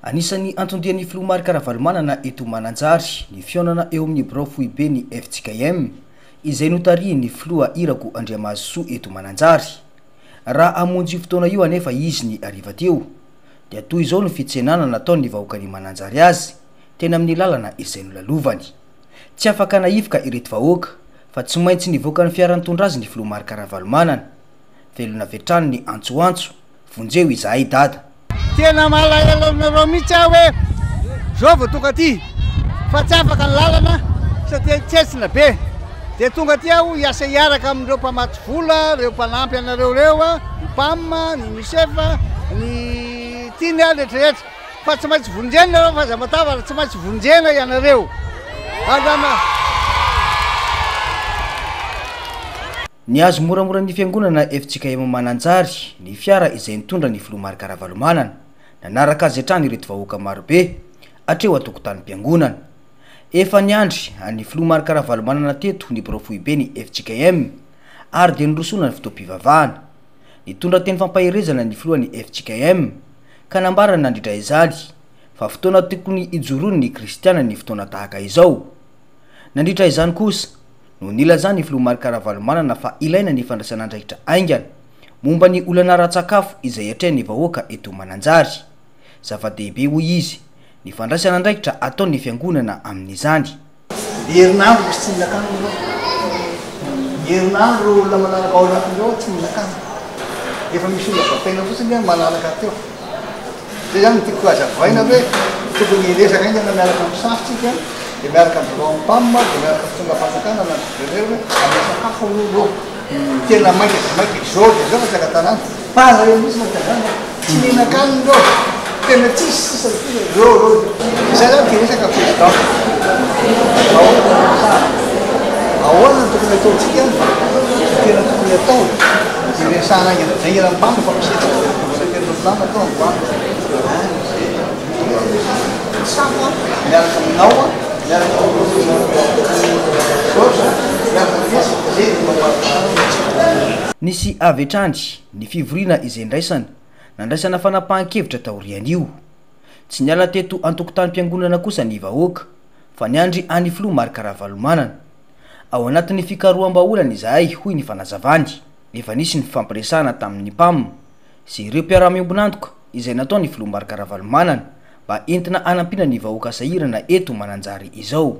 Anisan'ny anton-dian'ny filoha Marc Ravalomanana eto Mananjary ny fihaonana eo amin'ny birao foiben'ny fjkm izay notarihin'ny filoha Irako Andriamahazosoa eto Mananjary. Raha hamonjy io fotoana io anefa izy ny hariva teo dia toy izao no fitsenana nataon'ny vahoakan'i Mananjary azy teny amin'ny lalana izay nolalovany. Tsy afaka nahifoka ireto vahoaka fa tsy maintsy nivoaka ny fiara nitondra azy ny filoha Marc Ravalomanana. Velona avy hatrany ny antsoantso, vonjeo izahay dada. Tena malahelo aminareo mihitsy aho hoe zao vao tonga aty fa tsy afaka ny lalana satria tsetsina be. Dia tonga aty aho hiasa hiaraka amin'ireo mpamatsy vola, ireo mpanampy anareo ireo, ny PAM, ny UNICEF, ny TINA rehetrarehetra. Fa tsy maintsy vonjena nareo fa aza matavara, tsy maintsy vonjena ianareo. Aza ma. Nihazo moramora ny fiangonana fjkm Mananjary ny fiara izay nitondra ny filoha Marc Ravalomanana. Nanaraka azy hatrany ireto vahoaka marobe hatreo an-tokotanim-piangonana. Efa niandry an'ny filoha Marc Ravalomanana teto ny birao foibe ny fjkm ary dia nirosoana ny fotoam-pivavahana. Nitondra teny fampaherezana ny filohan'ny fjkm ka nambarany nandritra izany fa fotoana tokony hijoroan'ny kristiana ny fotoana tahaka izao. Nandritra izany kosa no nilazan'ny filoha Marc Ravalomanana fa ilaina ny fandraisana andraikitra haingana momba ny olana ara-tsakafo izay atrehan'ny vahoaka eto Mananjary. Zava-dehibe hoy izy ny fandraisana andraikitra ataon'ny fiangonana amin'izany. Herinandro misy tsy mihinan-kanina ireo. Herinandro ireo olona manaraka ao anatin'ireo tsy mihinan-kanina. Efa misy olona bataina fotsiny manaraka teo. Zay zany no tiako hazavaina hoe tokony hiresaka haingana miaraka amin'ny safo tsika, dia miaraka amin'ny birao amin'ny PAM, dia miaraka amin'ny fitondram-panjakana na ny gouverneur hoe hanao sakafo aloha ireo. Tena maika dia maika, izao dia izao fa tsy ara-dalàna. Pareil mihitsy ny tazana, tsy mihinan-kanina ireo, tena tsisy sisa ny ireo ireo. Izay zany ty resaka président. Ahoana no resahana? Ahoana no tokony ataontsika? Tena tokony atao dia resahana haingana dia haingana ny PAM fa misy hetsika dia tonga tena plan atao ny PAM. Safo miaraka aminao, miaraka amin'i Georges, miaraka amin'i Tesy, izay no mampahafantatra. Nisy avy hatrany ny fivoriana izay ndraisana, nandraisana fanapahan-kevitra taorian'io. Tsy niala teto an-tokotanim-piangonana kosa ny vahoaka, fa niandry an'ny filoha Marc Ravalomanana. Ao anatin'ny fikaroham-bahaolana izahay, hoy ny fanazavany. Efa nisy ny fifampiresahana tamin'ny PAM sy ireo mpiara-miombon'antoka izay nataon'ny filoha Marc Ravalomanana mba entina hanampiana ny vahoaka sahirana eto Mananjary izao.